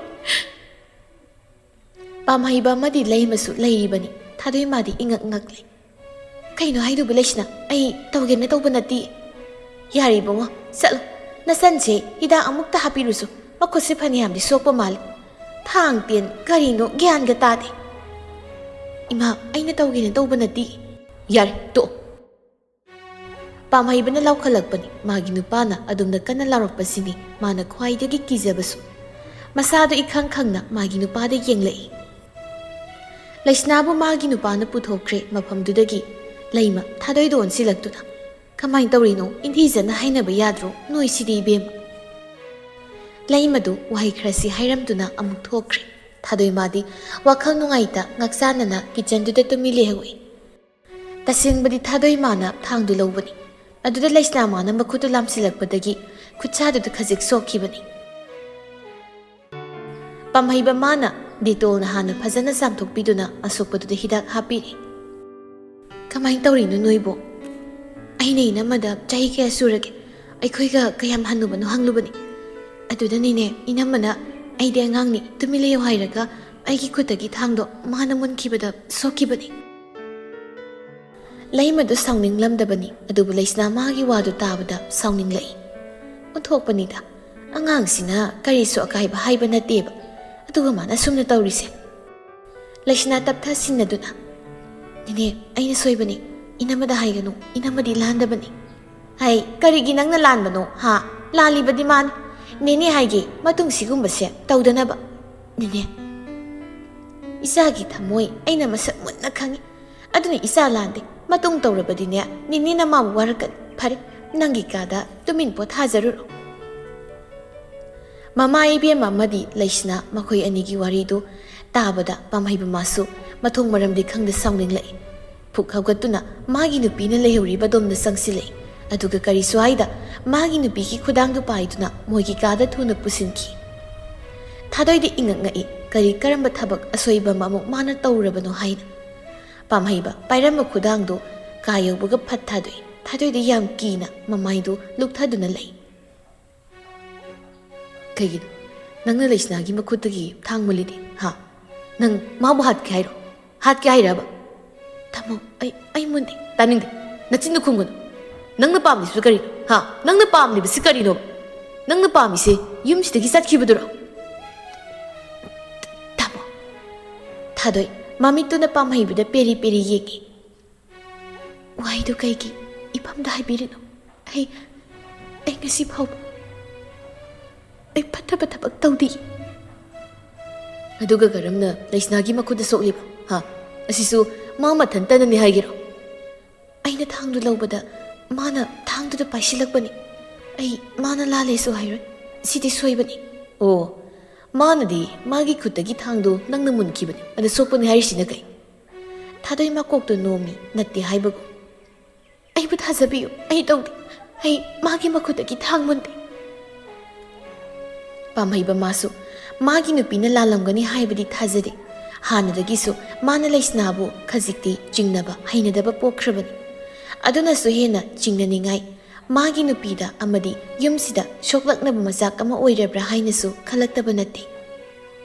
ꯄꯥꯝꯍꯩꯕ ꯑꯃꯗꯤ ꯂꯩꯃꯁꯨ ꯂꯩꯔꯤꯕꯅꯤ꯫ ꯊꯥꯗꯣꯏ ꯃꯥꯗꯤ ꯏꯉꯛ ꯉꯛꯂꯦ꯫ "ꯀꯩꯅꯣ ꯍꯥꯏꯗꯨꯕꯨ ꯂꯩꯁꯅꯥ? ꯑꯩ ꯇꯧꯒꯦꯅ ꯇꯧꯕ ꯅꯠꯇꯦ꯫" "ꯌꯥꯔꯦ ꯏꯕꯨꯡꯉꯣ, ꯆꯠꯂꯣ꯫ ꯅꯆꯟꯁꯦ ꯍꯤꯗꯥꯛ ꯑꯃꯨꯛꯇ ꯍꯥꯞꯄꯤꯔꯨꯁꯨ꯫ ꯃꯈꯨꯠꯁꯦ ꯐꯅꯌꯥꯝꯗꯤ ꯁꯣꯛꯄ ꯃꯥꯜꯂꯦ꯫ ꯊꯥꯡ ꯇꯦꯟ ꯀꯔꯤꯅꯣ ꯒ꯭ꯌꯥꯟꯒ ꯇꯥꯗꯦ꯫" "ꯏꯃꯥ, ꯑꯩꯅ ꯇꯧꯒꯦꯅ ꯇꯧꯕ ꯅꯠꯇꯦ꯫" "ꯌꯥꯔꯦ, ꯇꯣꯛꯑꯣ꯫" ꯄꯥꯝꯍꯩꯕꯅ ꯂꯥꯎꯈꯠꯂꯛꯄꯅꯤ꯫ ꯃꯥꯒꯤ ꯅꯨꯄꯥꯅ ꯑꯗꯨꯝꯅ ꯀꯟꯅ ꯂꯥꯎꯔꯛꯄꯁꯤꯅꯤ ꯃꯥꯅ ꯈ꯭ꯋꯥꯏꯗꯒꯤ ꯀꯤꯖꯕꯁꯨ꯫ ꯃꯁꯥꯗꯨ ꯏꯈꯪ ꯈꯪꯅ ꯃꯥꯒꯤ ꯅꯨꯄꯥꯗ ꯌꯦꯡꯂꯛꯏ꯫ ꯂꯩꯁꯅꯥꯕꯨ ꯃꯥꯒꯤ ꯅꯨꯄꯥꯅ ꯄꯨꯊꯣꯛꯈ꯭ꯔꯦ ꯃꯐꯝꯗꯨꯗꯒꯤ꯫ ꯂꯩꯃ ꯊꯥꯗꯣꯏꯗ ꯑꯣꯟꯁꯤꯜꯂꯛꯇꯨꯅ, "ꯀꯃꯥꯏꯅ ꯇꯧꯔꯤꯅꯣ? ꯏꯟꯊꯤꯖꯅ ꯍꯥꯏꯅꯕ ꯌꯥꯗ꯭ꯔꯣ ꯅꯣꯏꯁꯤꯗꯤ ꯏꯕꯦꯝꯃ?" ꯂꯩꯃꯗꯨ ꯋꯥꯍꯩ ꯈꯔꯁꯤ ꯍꯥꯏꯔꯝꯗꯨꯅ ꯑꯃꯨꯛ ꯊꯣꯛꯈ꯭ꯔꯦ꯫ ꯊꯥꯗꯣꯏ ꯃꯥꯗꯤ ꯋꯥꯈꯜ ꯅꯨꯡꯉꯥꯏꯇ ꯉꯥꯛꯆꯥꯟꯅꯅ ꯀꯤꯆꯟꯗꯨꯗ ꯇꯨꯃꯤ ꯂꯩꯍꯧꯏ꯫ ꯇꯁꯦꯡꯕꯗꯤ ꯊꯥꯗꯣꯏ ꯃꯥꯅ ꯊꯥꯡꯗꯨ ꯂꯧꯕꯅꯤ꯫ ꯑꯗꯨꯗ ꯂꯩꯁꯅꯥ ꯃꯥꯅ ꯃꯈꯨꯠꯇꯨ ꯂꯥꯝꯁꯤꯜꯂꯛꯄꯗꯒꯤ ꯈꯨꯠꯁꯥꯗꯨꯗ ꯈꯖꯤꯛ ꯁꯣꯛꯈꯤꯕꯅꯤ꯫ ꯄꯥꯝꯍꯩꯕ ꯃꯥꯅ ꯗꯦꯇꯣꯜꯅ ꯍꯥꯟꯅ ꯐꯖꯅ ꯆꯥꯝꯊꯣꯛꯄꯤꯗꯨꯅ ꯑꯁꯣꯛꯄꯗꯨꯗ ꯍꯤꯗꯥꯛ ꯍꯥꯞꯄꯤꯔꯦ꯫ "ꯀꯃꯥꯏꯅ ꯇꯧꯔꯤꯅꯣ ꯅꯣꯏꯕꯣ? ꯑꯩꯅ ꯏꯅꯝꯃꯗ ꯆꯍꯤ ꯀꯌꯥ ꯁꯨꯔꯒꯦ, ꯑꯩꯈꯣꯏꯒ ꯀꯌꯥꯝ ꯍꯟꯅꯨꯕꯅꯣ ꯍꯪꯂꯨꯕꯅꯤ꯫ ꯑꯗꯨꯗꯅꯤꯅꯦ ꯏꯅꯝꯃꯅ, 'ꯑꯩꯗꯤ ꯑꯉꯥꯡꯅꯤ, ꯇꯨꯃꯤꯟ ꯂꯩꯌꯨ' ꯍꯥꯏꯔꯒ ꯑꯩꯒꯤ ꯈꯨꯠꯇꯒꯤ ꯊꯥꯡꯗꯣ ꯃꯥꯅ ꯃꯨꯟꯈꯤꯕꯗ ꯁꯣꯛꯈꯤꯕꯅꯤ꯫" ꯂꯩꯃꯗꯨ ꯁꯥꯎꯅꯤꯡꯂꯝꯗꯕꯅꯤ, ꯑꯗꯨꯕꯨ ꯂꯩꯁꯅꯥ ꯃꯥꯒꯤ ꯋꯥꯗꯨ ꯇꯥꯕꯗ ꯁꯥꯎꯅꯤꯡꯂꯛꯏ꯫ ꯑꯣꯟꯊꯣꯛꯄꯅꯤꯗ, ꯑꯉꯥꯡꯁꯤꯅ ꯀꯔꯤꯁꯨ ꯑꯀꯥꯏꯕ ꯍꯥꯏꯕ ꯅꯠꯇꯦꯕ, ꯑꯗꯨꯒ ꯃꯥꯅ ꯑꯁꯨꯝꯅ ꯇꯧꯔꯤꯁꯦ꯫ ꯂꯩꯁꯅꯥ ꯇꯞꯊꯥ ꯁꯤꯟꯅꯗꯨꯅ, "ꯅꯦꯅꯦ, ꯑꯩꯅ ꯁꯣꯏꯕꯅꯤ, ꯏꯅꯝꯃꯗ ꯍꯥꯏꯒꯅꯨ, ꯏꯅꯝꯃꯗꯤ ꯂꯥꯟꯗꯕꯅꯤ꯫" "ꯍꯥꯏ, ꯀꯔꯤꯒꯤ ꯅꯪꯅ ꯂꯥꯟꯕꯅꯣ, ꯍꯥ? ꯂꯥꯜꯂꯤꯕꯗꯤ ꯃꯥꯅꯤ꯫ ꯅꯦꯅꯦ ꯍꯥꯏꯒꯦ, ꯃꯇꯨꯡ ꯁꯤꯒꯨꯝꯕꯁꯦ ꯇꯧꯗꯅꯕ꯫ ꯅꯦꯅꯦ, ꯏꯆꯥꯒꯤ ꯊꯃꯣꯏ ꯑꯩꯅ ꯃꯁꯛ ꯃꯨꯟꯅ ꯈꯪꯏ꯫ ꯑꯗꯨꯅ ꯏꯆꯥ ꯂꯥꯟꯗꯦ꯫ ꯃꯇꯨꯡ ꯇꯧꯔꯕꯗꯤꯅꯦ, ꯅꯦꯅꯦꯅ ꯃꯥꯕꯨ ꯋꯥꯔꯛꯀꯅꯤ꯫ ꯐꯔꯦ, ꯅꯪꯒꯤ ꯀꯥꯗ ꯇꯨꯃꯤꯟ ꯄꯣꯊꯥꯖꯔꯨꯔꯣ꯫" ꯃꯃꯥ ꯏꯕꯦꯝꯃ ꯑꯃꯗꯤ ꯂꯩꯁꯅꯥ ꯃꯈꯣꯏ ꯑꯅꯤꯒꯤ ꯋꯥꯔꯤꯗꯨ ꯇꯥꯕꯗ ꯄꯥꯝꯍꯩꯕ ꯃꯥꯁꯨ ꯃꯊꯣꯡ ꯃꯔꯝꯗꯤ ꯈꯪꯗ ꯁꯥꯎꯅꯤꯡꯂꯛꯏ꯫ ꯐꯨꯛ ꯍꯧꯒꯠꯇꯨꯅ ꯃꯥꯒꯤ ꯅꯨꯄꯤꯅ ꯂꯩꯍꯧꯔꯤꯕ ꯑꯗꯣꯝꯗ ꯆꯪꯁꯤꯜꯂꯛꯏ꯫ ꯑꯗꯨꯒ ꯀꯔꯤꯁꯨ ꯍꯥꯏꯗ ꯃꯥꯒꯤ ꯅꯨꯄꯤꯒꯤ ꯈꯨꯗꯥꯡꯗꯨ ꯄꯥꯏꯗꯨꯅ ꯃꯣꯏꯒꯤ ꯀꯥꯗ ꯊꯨꯅ ꯄꯨꯁꯤꯟꯈꯤ꯫ ꯊꯥꯗꯣꯏꯗꯤ ꯏꯉꯛ ꯉꯛꯏ, ꯀꯔꯤ ꯀꯔꯝꯕ ꯊꯕꯛ ꯑꯁꯣꯏꯕ ꯑꯃ ꯑꯃꯨꯛ ꯃꯥꯅ ꯇꯧꯔꯕꯅꯣ ꯍꯥꯏꯅ꯫ ꯄꯥꯝꯍꯩꯕ ꯄꯥꯏꯔꯝꯕ ꯈꯨꯗꯥꯡꯗꯨ ꯀꯥ ꯌꯧꯕꯒ ꯐꯠ ꯊꯥꯗꯣꯛꯏ꯫ ꯊꯥꯗꯣꯏꯗꯤ ꯌꯥꯝ ꯀꯤꯅ ꯃꯃꯥꯏꯗꯨ ꯂꯨꯛꯊꯗꯨꯅ ꯂꯩ꯫ "ꯀꯩꯒꯤꯅꯣ? ꯅꯪꯅ ꯂꯩꯁꯅꯥꯒꯤ ꯃꯈꯨꯠꯇꯒꯤ ꯊꯥꯡ ꯃꯨꯜꯂꯤꯗꯤ, ꯍꯥ? ꯅꯪ ꯃꯥꯕꯨ ꯍꯥꯠꯀꯦ ꯍꯥꯏꯔꯣ? ꯍꯥꯠꯀꯦ ꯍꯥꯏꯔꯕ?" "ꯇꯥꯃꯣ, ꯑꯩ, ꯑꯩ ꯃꯨꯟꯗꯦ꯫" "ꯇꯥꯅꯤꯡꯗꯦ꯫ ꯅꯆꯤꯟꯗꯨ ꯈꯨꯝꯒꯅꯨ꯫ ꯅꯪꯅ ꯄꯥꯝꯂꯤꯁꯤꯕꯨ ꯀꯔꯤꯅꯣ? ꯍꯥ? ꯅꯪꯅ ꯄꯥꯝꯂꯤꯕꯁꯤ ꯀꯔꯤꯅꯣ? ꯅꯪꯅ ꯄꯥꯝꯃꯤꯁꯦ ꯌꯨꯝꯁꯤꯗꯒꯤ ꯆꯠꯈꯤꯕꯗꯨꯔꯣ?" "ꯇꯥꯃꯣ꯫" ꯊꯥꯗꯣꯏ ꯃꯃꯤꯠꯇꯨꯅ ꯄꯥꯝꯍꯩꯕꯗ ꯄꯦꯔꯤ ꯄꯦꯔꯤ ꯌꯦꯡꯉꯤ꯫ "ꯋꯥꯍꯩꯗꯨ ꯀꯩꯒꯤ ꯃꯐꯝꯗ ꯍꯥꯏꯕꯤꯔꯤꯅꯣ? ꯑꯩ ꯑꯩ ꯉꯁꯤ ꯐꯥꯎꯕ ꯑꯩ ꯐꯠꯇꯕ ꯊꯕꯛ ꯇꯧꯗꯦ꯫ ꯑꯗꯨꯒ ꯀꯔꯝꯅ ꯂꯩꯁꯅꯥꯒꯤ ꯃꯈꯨꯠꯇ ꯁꯣꯛꯂꯤꯕ? ꯍꯥ? ꯑꯁꯤꯁꯨ ꯃꯥ ꯃꯊꯟꯇꯅꯅꯤ ꯍꯥꯏꯒꯦꯔꯣ? ꯑꯩꯅ ꯊꯥꯡꯗꯨ ꯂꯧꯕꯗ ꯃꯥꯅ ꯊꯥꯡꯗꯨꯗ ꯄꯥꯏꯁꯤꯜꯂꯛꯄꯅꯤ꯫ ꯑꯩ ꯃꯥꯅ ꯂꯥꯜꯂꯦꯁꯨ ꯍꯥꯏꯔꯣꯏ꯫ ꯁꯤꯗꯤ ꯁꯣꯏꯕꯅꯤ꯫ ꯑꯣ, ꯃꯥꯅꯗꯤ ꯃꯥꯒꯤ ꯈꯨꯠꯇꯒꯤ ꯊꯥꯡꯗꯨ ꯅꯪꯅ ꯃꯨꯟꯈꯤꯕꯅꯤ, ꯑꯗꯨ ꯁꯣꯛꯄꯅꯤ ꯍꯥꯏꯔꯤꯁꯤꯅ ꯀꯩ? ꯊꯥꯗꯣꯏ ꯃꯀꯣꯛꯇꯨ ꯅꯣꯝꯃꯤ, ꯅꯠꯇꯦ ꯍꯥꯏꯕꯒꯨꯝ꯫ ꯑꯩꯕꯨ ꯊꯥꯖꯕꯤꯌꯨ, ꯑꯩ ꯇꯧꯗꯦ꯫ ꯑꯩ ꯃꯥꯒꯤ ꯃꯈꯨꯠꯇꯒꯤ ꯊꯥꯡ ꯃꯨꯟꯗꯦ꯫ ꯄꯥꯝꯍꯩꯕ ꯃꯥꯁꯨ ꯃꯥꯒꯤ ꯅꯨꯄꯤꯅ ꯂꯥꯜꯂꯝꯒꯅꯤ ꯍꯥꯏꯕꯗꯤ ꯊꯥꯖꯗꯦ꯫ ꯍꯥꯟꯅꯗꯒꯤꯁꯨ ꯃꯥꯅ ꯂꯩꯁꯅꯥꯕꯨ ꯈꯖꯤꯛꯇꯤ ꯆꯤꯡꯅꯕ, ꯍꯩꯅꯗꯕ ꯄꯣꯛꯈ꯭ꯔꯕꯅꯤ꯫ ꯑꯗꯨꯅꯁꯨ ꯍꯦꯟꯅ ꯆꯤꯡꯅꯅꯤꯡꯉꯥꯏ ꯃꯥꯒꯤ ꯅꯨꯄꯤꯗ ꯑꯃꯗꯤ ꯌꯨꯝꯁꯤꯗ ꯁꯣꯛꯂꯛꯅꯕ ꯃꯆꯥꯛ ꯑꯃ ꯑꯣꯏꯔꯕ꯭ꯔꯥ ꯍꯥꯏꯅꯁꯨ ꯈꯜꯂꯛꯇꯕ ꯅꯠꯇꯦ꯫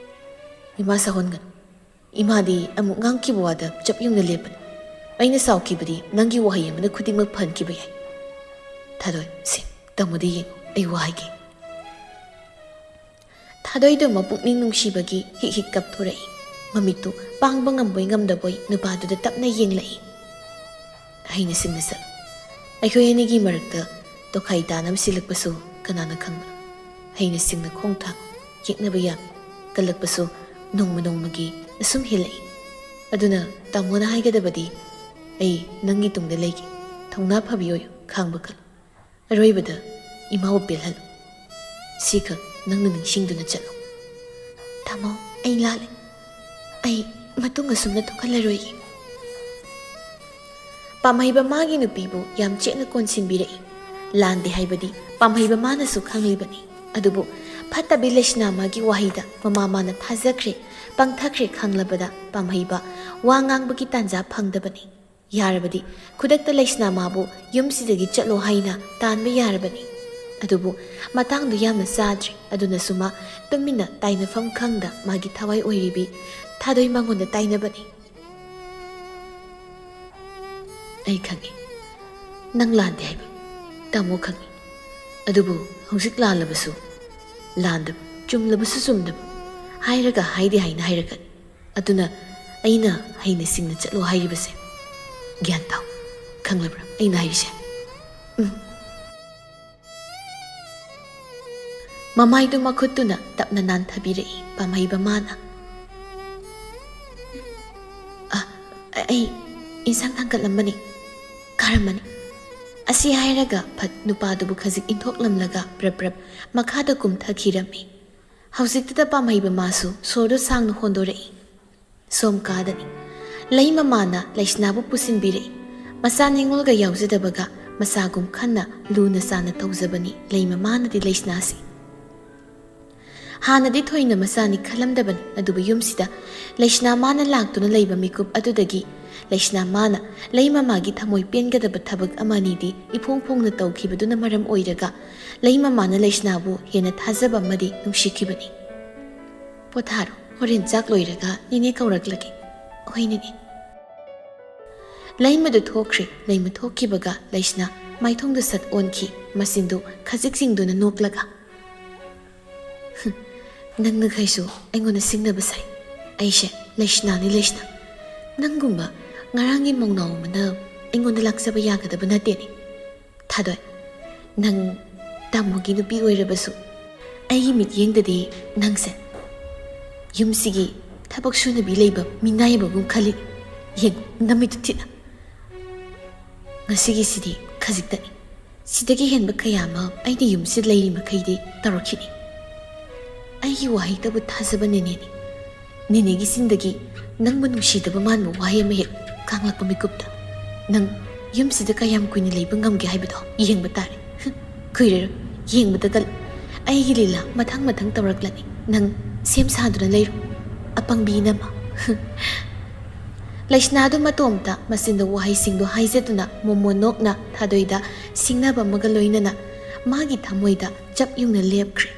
ꯏꯃꯥ ꯁꯥꯎꯍꯟꯒꯅꯨ꯫ ꯏꯃꯥꯗꯤ ꯑꯃꯨꯛ ꯉꯥꯡꯈꯤꯕ ꯋꯥꯗ ꯆꯞ ꯌꯨꯡꯅ ꯂꯦꯞꯄꯅꯤ꯫ ꯑꯩꯅ ꯁꯥꯎꯈꯤꯕꯗꯤ ꯅꯪꯒꯤ ꯋꯥꯍꯩ ꯑꯃꯅ ꯈꯨꯗꯤꯡꯃꯛ ꯐꯍꯟꯈꯤꯕ ꯌꯥꯏ꯫ ꯊꯥꯗꯣꯏ, ꯁꯦ, ꯇꯥꯃꯣꯗ ꯌꯦꯡꯉꯨ, ꯑꯩ ꯋꯥ ꯍꯥꯏꯒꯦ꯫ ꯊꯥꯗꯣꯏꯗꯨ ꯃꯄꯨꯛꯅꯤꯡ ꯅꯨꯡꯁꯤꯕꯒꯤ ꯍꯤꯛ ꯍꯤꯛ ꯀꯞꯊꯣꯔꯛꯏ꯫ ꯃꯃꯤꯠꯇꯨ ꯄꯥꯡꯕ ꯉꯝꯕꯣꯏ ꯉꯝꯗꯕꯣꯏ ꯅꯨꯄꯥꯗꯨꯗ ꯇꯞꯅ ꯌꯦꯡꯂꯛꯏ꯫ ꯍꯩꯅ ꯁꯤꯡꯅ ꯆꯠꯂꯨ꯫ ꯑꯩꯈꯣꯏ ꯑꯅꯤꯒꯤ ꯃꯔꯛꯇ ꯇꯣꯈꯥꯏ ꯇꯥꯅꯕ ꯁꯤꯜꯂꯛꯄꯁꯨ ꯀꯅꯥꯅ ꯈꯪꯕꯅꯣ? ꯍꯩꯅ ꯁꯤꯡꯅ ꯈꯣꯡ ꯊꯥꯡ ꯌꯦꯛꯅꯕ ꯌꯥꯝꯃꯤ꯫ ꯀꯜꯂꯛꯄꯁꯨ ꯅꯣꯡꯃ ꯅꯣꯡꯃꯒꯤ ꯑꯁꯨꯝ ꯍꯦꯜꯂꯛꯏ꯫ ꯑꯗꯨꯅ ꯇꯥꯃꯣꯅ ꯍꯥꯏꯒꯗꯕꯗꯤ, "ꯑꯩ ꯅꯪꯒꯤ ꯇꯨꯡꯗ ꯂꯩꯒꯦ, ꯊꯧꯅꯥ ꯐꯕꯤ ꯑꯣꯏꯌꯨ, ꯈꯥꯡꯕ ꯀꯜꯂꯨ꯫ ꯑꯔꯣꯏꯕꯗ ꯏꯃꯥꯕꯨ ꯄꯦꯜꯍꯜꯂꯨ꯫ ꯁꯤꯈꯛ ꯅꯪꯅ ꯅꯤꯡꯁꯤꯡꯗꯨꯅ ꯆꯠꯂꯨ꯫" "ꯇꯥꯃꯣ, ꯑꯩ ꯂꯥꯜꯂꯦ꯫ ꯑꯩ ꯃꯇꯨꯡ ꯑꯁꯨꯝꯅ ꯊꯣꯛꯍꯜꯂꯔꯣꯏꯒꯦ꯫" ꯄꯥꯝꯍꯩꯕ ꯃꯥꯒꯤ ꯅꯨꯄꯤꯕꯨ ꯌꯥꯝ ꯆꯦꯠꯅ ꯀꯣꯟꯁꯤꯟꯕꯤꯔꯛꯏ꯫ ꯂꯥꯟꯗꯦ ꯍꯥꯏꯕꯗꯤ ꯄꯥꯝꯍꯩꯕ ꯃꯥꯅꯁꯨ ꯈꯪꯂꯤꯕꯅꯤ꯫ ꯑꯗꯨꯕꯨ ꯐꯠꯇꯕꯤ ꯂꯩꯁꯅꯥꯃꯒꯤ ꯋꯥꯍꯩꯗ ꯃꯃꯥ ꯃꯥꯅ ꯊꯥꯖꯈ꯭ꯔꯦ, ꯄꯪꯊꯈ꯭ꯔꯦ ꯈꯪꯂꯕꯗ ꯄꯥꯝꯍꯩꯕ ꯋꯥ ꯉꯥꯡꯕꯒꯤ ꯇꯥꯟꯖꯥ ꯐꯪꯗꯕꯅꯤ꯫ ꯌꯥꯔꯕꯗꯤ ꯈꯨꯗꯛꯇ ꯂꯩꯁꯅꯥꯃꯕꯨ ꯌꯨꯝꯁꯤꯗꯒꯤ ꯆꯠꯂꯣ ꯍꯥꯏꯅ ꯇꯥꯟꯕ ꯌꯥꯔꯕꯅꯤ꯫ ꯑꯗꯨꯕꯨ ꯃꯇꯥꯡꯗꯨ ꯌꯥꯝꯅ ꯆꯥꯗ꯭ꯔꯤ꯫ ꯑꯗꯨꯅꯁꯨ ꯃꯥ ꯇꯨꯃꯤꯟꯅ ꯇꯥꯏꯅꯐꯝ ꯈꯪꯗ ꯃꯥꯒꯤ ꯊꯋꯥꯏ ꯑꯣꯏꯔꯤꯕꯤ ꯊꯥꯗꯣꯏ ꯃꯉꯣꯟꯗ ꯇꯥꯏꯅꯕꯅꯤ꯫ "ꯑꯩ ꯈꯪꯏ, ꯅꯪ ꯂꯥꯟꯗꯦ ꯍꯥꯏꯕ ꯇꯥꯃꯣ ꯈꯪꯏ꯫ ꯑꯗꯨꯕꯨ ꯍꯧꯖꯤꯛ ꯂꯥꯜꯂꯕꯁꯨ, ꯂꯥꯟꯗꯕ, ꯆꯨꯝꯂꯕꯁꯨ ꯆꯨꯝꯗꯕ ꯍꯥꯏꯔꯒ ꯍꯥꯏꯗꯦ ꯍꯥꯏꯅ ꯍꯥꯏꯔꯛꯀꯅꯤ꯫ ꯑꯗꯨꯅ ꯑꯩꯅ ꯍꯩꯅ ꯁꯤꯡꯅ ꯆꯠꯂꯣ ꯍꯥꯏꯔꯤꯕꯁꯦ ꯒ꯭ꯌꯥꯟ ꯇꯥꯎ꯫ ꯈꯪꯂꯕ꯭ꯔꯥ ꯑꯩꯅ ꯍꯥꯏꯔꯤꯁꯦ?" ꯎꯝ꯫ ꯃꯃꯥꯏꯗꯨ ꯃꯈꯨꯠꯇꯨꯅ ꯇꯞꯅ ꯅꯥꯟꯊꯕꯤꯔꯛꯏ ꯄꯥꯝꯍꯩꯕ ꯃꯥꯅ꯫ "ꯑ, ꯑꯩ ꯏꯟꯁꯥꯡ ꯊꯥꯡꯒꯠꯂꯝꯕꯅꯤ, ꯀꯥꯔꯝꯃꯅꯤ꯫" ꯑꯁꯤ ꯍꯥꯏꯔꯒ ꯐꯠ ꯅꯨꯄꯥꯗꯨꯕꯨ ꯈꯖꯤꯛ ꯏꯟꯊꯣꯛꯂꯝꯂꯒ ꯄ꯭ꯔꯞ ꯄ꯭ꯔꯞ ꯃꯈꯥꯗ ꯀꯨꯝꯊꯈꯤꯔꯝꯃꯤ꯫ ꯍꯧꯖꯤꯛꯇꯨꯗ ꯄꯥꯝꯍꯩꯕ ꯃꯥꯁꯨ ꯁꯣꯔꯗꯨ ꯁꯥꯡꯅ ꯍꯣꯟꯗꯣꯔꯛꯏ꯫ ꯁꯣꯝ ꯀꯥꯗꯅꯤ꯫ ꯂꯩꯃꯃꯥꯅ ꯂꯩꯁꯅꯥꯕꯨ ꯄꯨꯁꯤꯟꯕꯤꯔꯛꯏ꯫ ꯃꯆꯥ ꯅꯤꯉꯣꯜꯒ ꯌꯥꯎꯖꯗꯕꯒ ꯃꯆꯥꯒꯨꯝ ꯈꯟꯅ ꯂꯨꯅ ꯆꯥꯟꯅ ꯇꯧꯖꯕꯅꯤ ꯂꯩꯃꯃꯥꯅꯗꯤ ꯂꯩꯁꯅꯥꯁꯤ꯫ ꯍꯥꯟꯅꯗꯤ ꯊꯣꯏꯅ ꯃꯆꯥꯅꯤ ꯈꯜꯂꯝꯗꯕꯅꯤ, ꯑꯗꯨꯕꯨ ꯌꯨꯝꯁꯤꯗ ꯂꯩꯁꯅꯥ ꯃꯥꯅ ꯂꯥꯛꯇꯨꯅ ꯂꯩꯕ ꯃꯤꯀꯨꯞ ꯑꯗꯨꯗꯒꯤ ꯂꯩꯁꯅꯥ ꯃꯥꯅ ꯂꯩꯃꯃꯥꯒꯤ ꯊꯃꯣꯏ ꯄꯦꯟꯒꯗꯕ ꯊꯕꯛ ꯑꯃꯅꯤꯗꯤ ꯏꯐꯣꯡ ꯐꯣꯡꯅ ꯇꯧꯈꯤꯕꯗꯨꯅ ꯃꯔꯝ ꯑꯣꯏꯔꯒ ꯂꯩꯃꯃꯥꯅ ꯂꯩꯁꯅꯥꯕꯨ ꯍꯦꯟꯅ ꯊꯥꯖꯕ ꯑꯃꯗꯤ ꯅꯨꯡꯁꯤꯈꯤꯕꯅꯤ꯫ "ꯄꯣꯊꯥꯔꯣ, ꯍꯣꯔꯦꯟ ꯆꯥꯛ ꯂꯣꯏꯔꯒ ꯅꯦꯅꯦ ꯀꯧꯔꯛꯂꯒꯦ꯫" "ꯍꯣꯏ ꯅꯦꯅꯦ꯫" ꯂꯩꯃꯗꯨ ꯊꯣꯛꯈ꯭ꯔꯦ꯫ ꯂꯩꯃ ꯊꯣꯛꯈꯤꯕꯒ ꯂꯩꯁꯅꯥ ꯃꯥꯏꯊꯣꯡꯗꯨ ꯁꯠ ꯑꯣꯟꯈꯤ, ꯃꯆꯤꯟꯗꯨ ꯈꯖꯤꯛ ꯆꯤꯡꯗꯨꯅ ꯅꯣꯛꯂꯒ, "ꯍꯨꯝ, ꯅꯪꯅꯈꯩꯁꯨ ꯑꯩꯉꯣꯟꯗ ꯁꯤꯡꯅꯕ ꯁꯥꯏ꯫ ꯑꯩꯁꯦ ꯂꯩꯁꯅꯥꯅꯤ ꯂꯩꯁꯅꯥ꯫ ꯅꯪꯒꯨꯝꯕ ꯉꯔꯥꯡꯒꯤ ꯃꯧꯅꯥꯎ ꯑꯃꯅ ꯑꯩꯉꯣꯟꯗ ꯂꯥꯛꯆꯕ ꯌꯥꯒꯗꯕ ꯅꯠꯇꯦꯅꯦ꯫ ꯊꯥꯗꯣꯏ, ꯅꯪ ꯇꯥꯃꯣꯒꯤ ꯅꯨꯄꯤ ꯑꯣꯏꯔꯕꯁꯨ ꯑꯩꯒꯤ ꯃꯤꯠꯌꯦꯡꯗꯗꯤ ꯅꯪꯁꯦ ꯌꯨꯝꯁꯤꯒꯤ ꯊꯕꯛ ꯁꯨꯅꯕꯤ ꯂꯩꯕ ꯃꯤꯅꯥꯏ ꯑꯃꯒꯨꯝ ꯈꯜꯂꯤ꯫ ꯌꯦꯡꯉꯨ, ꯅꯃꯤꯠꯇꯨ ꯊꯤꯠꯂꯨ꯫ ꯉꯁꯤꯒꯤꯁꯤꯗꯤ ꯈꯖꯤꯛꯇꯅꯤ꯫ ꯁꯤꯗꯒꯤ ꯍꯦꯟꯕ ꯀꯌꯥ ꯑꯃ ꯑꯩꯅ ꯌꯨꯝꯁꯤꯗ ꯂꯩꯔꯤ ꯃꯈꯩꯗꯤ ꯇꯧꯔꯛꯈꯤꯅꯤ꯫ ꯑꯩꯒꯤ ꯋꯥꯍꯩꯇꯕꯨ ꯊꯥꯖꯕ ꯅꯦꯅꯦꯅꯤ꯫ ꯅꯦꯅꯦꯒꯤ ꯆꯤꯟꯗꯒꯤ ꯅꯪꯕꯨ ꯅꯨꯡꯁꯤꯗꯕ ꯃꯥꯟꯕ ꯋꯥꯍꯩ ꯑꯃ ꯍꯦꯛ ꯀꯥꯡꯂꯛꯄ ꯃꯤꯀꯨꯞꯇ ꯅꯪ ꯌꯨꯝꯁꯤꯗ ꯀꯌꯥꯝ ꯀꯨꯏꯅ ꯂꯩꯕ ꯉꯝꯒꯦ ꯍꯥꯏꯕꯗꯣ ꯌꯦꯡꯕ ꯇꯥꯔꯦ꯫ ꯍꯨꯝ, ꯀꯨꯏꯔꯔꯣꯏ꯫ ꯌꯦꯡꯕꯗ ꯀꯜꯂꯨ꯫ ꯑꯩꯒꯤ ꯂꯤꯂꯥ ꯃꯊꯪ ꯃꯊꯪ ꯇꯧꯔꯛꯂꯅꯤ꯫ ꯅꯪ ꯁꯦꯝ ꯁꯥꯗꯨꯅ ꯂꯩꯔꯣ, ꯑꯄꯪꯕꯤ ꯏꯅꯝꯃ꯫" ꯍꯨꯝ꯫ ꯂꯩꯁꯅꯥꯗꯨ ꯃꯇꯣꯝꯇ ꯃꯆꯤꯟꯗ ꯋꯥꯍꯩꯁꯤꯡꯗꯨ ꯍꯥꯏꯖꯗꯨꯅ ꯃꯣꯃꯣꯟ ꯅꯣꯛꯅ ꯊꯥꯗꯣꯏꯗ ꯁꯤꯡꯅꯕ ꯑꯃꯒ ꯂꯣꯏꯅꯅ ꯃꯥꯒꯤ ꯊꯃꯣꯏꯗ ꯆꯞ ꯌꯨꯡꯅ ꯂꯦꯞꯈ꯭ꯔꯦ꯫